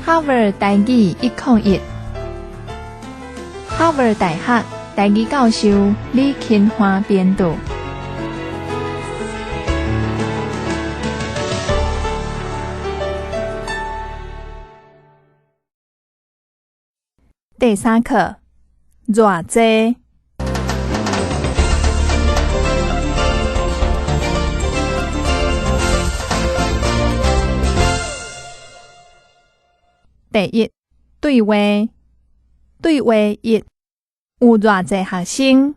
哈佛台語101，哈佛大學台語教授李勤華編著。第三課，偌濟。第一，對話。對話一，有偌濟學生？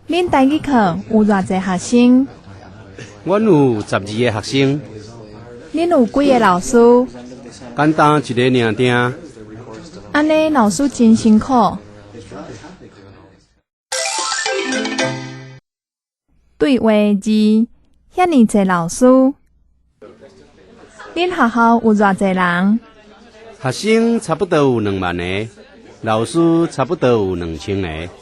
恁台語課有偌濟學生？阮有12個學生。恁有幾个老師？簡單一個爾定。按呢老師真辛苦。對話二，遐爾濟老師。恁學校有偌濟人？學生差不多有2萬個，老師差不多有2000個。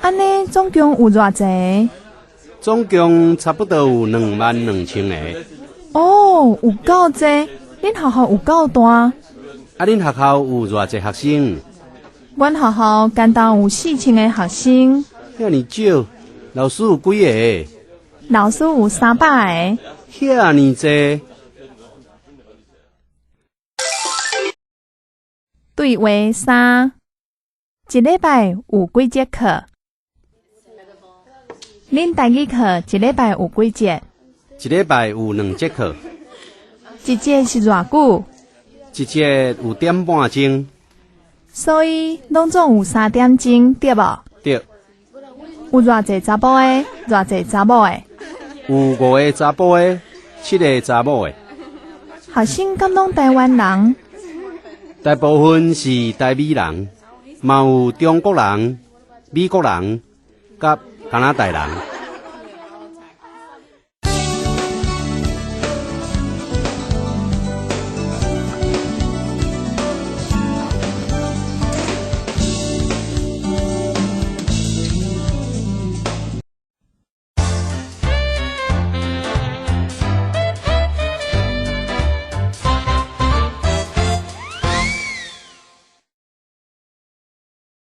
按呢總共有偌濟？總共差不多有2萬2千個。哦，有夠濟！恁學校有夠大。啊，恁學校有偌濟學生？阮學校敢若有4000个學生。遐爾少，老師有幾個？老師有300個。遐爾濟。對話三，一禮拜有幾節課？恁台語課一禮拜有幾節？一禮拜有兩節課。一節是偌久？一節有點半鐘。所以攏總有3點鐘，對無？對。有偌濟查埔的，偌濟查某的？有五个查埔的，七个查某的。學生敢攏台灣人？大部分是台美人，嘛有中國人、美國人佮加拿大人。